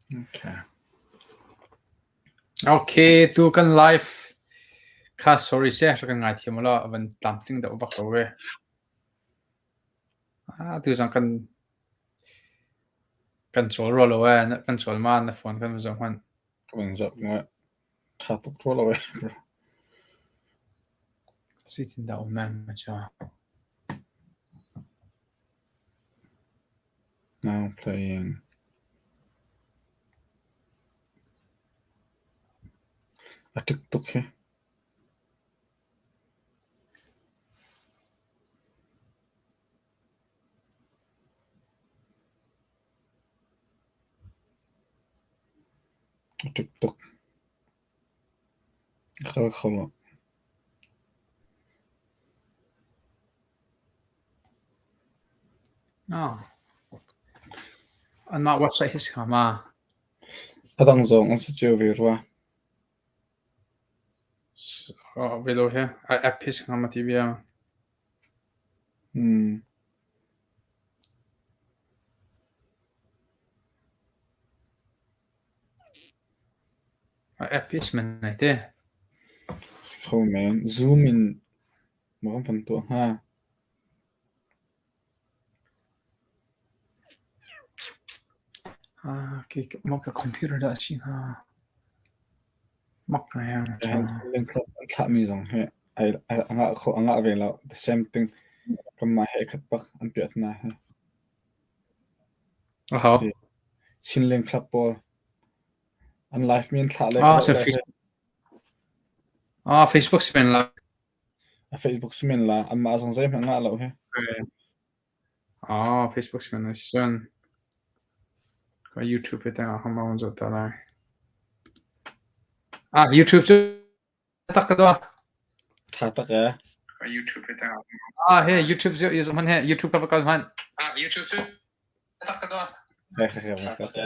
Okay. Okay, tu kan live kha sorry seh rak kan ngaithiam ulaw a van tlamtling deuh vak lo ve. Ah, tu zong kan kan cawl rua lo ee, kan cawl ma na phone kan va zoh hmanh. Ka van zoh nga ṭha tuk rua lo ee. Bro. Zeitin dah um em ma cha. Now playing. A ṭik tuk hi. A ṭik tuk. A kal kho lo. Ah. Anmah website hi si hnga ma? A dang zong an si cio ve rua. Ve lo he. A app hi si hnga ma ti bia. Hmm. A app hi si men nai te. Si kho men. Zoom in maw kan van tuah hnga? Ah, ke maw ka computer dah a si hnga? Mak ngai ah. Link an thlahmi zong hi ai a ngah kho a ngah ve lo. The same thing. Kanmah he khat bak an piah hna hi. Aho? Chinlink Club pawl an live mi an thlah le Ah, ka sa zoh le Facebook. Ah, Facebook si men la. A Facebook si men la. Anmah zong zeihmanh ngah lo hi. Ah, Facebook si men la cun. Ka YouTube hi teng ah hama on zoh ta lai. Ah, YouTube cu tak ka doa. Tha tak eh. Ka YouTube hi teng ah. Ah, he YouTube cu i hman he YouTube ka va kal hman. Ah, YouTube cu tak ka doa. He he he va kal ta.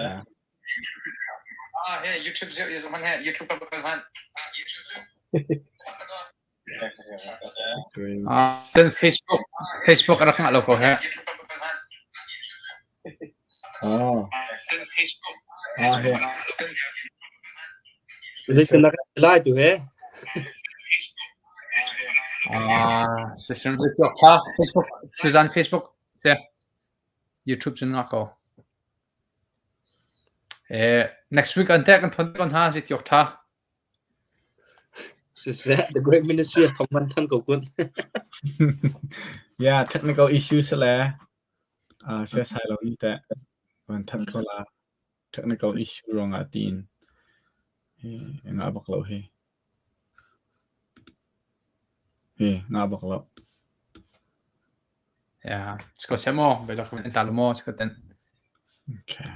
Ah, he YouTube cu i hman he YouTube ka va kal hman. Ah, YouTube cu Ah, cun Facebook Facebook a rak ngah lo ko he. Ah. Ah he. Zeitin na lai tu he? Ah, system cu tuak kha Facebook tuzan Facebook se YouTube cun ngah ko. Eh, next week an te kan thon kon ha si tiok tha. Siseh, the great ministry of Thongman Than ko kun. Yeah, technical issues le uh, se sai lo ni te van than ko la technical issue ruangah tiin hi nga bak lo hi. Hi nga bak lo. Yeah, sko se mo, ve lo kan ta lo mo sko ten. Okay.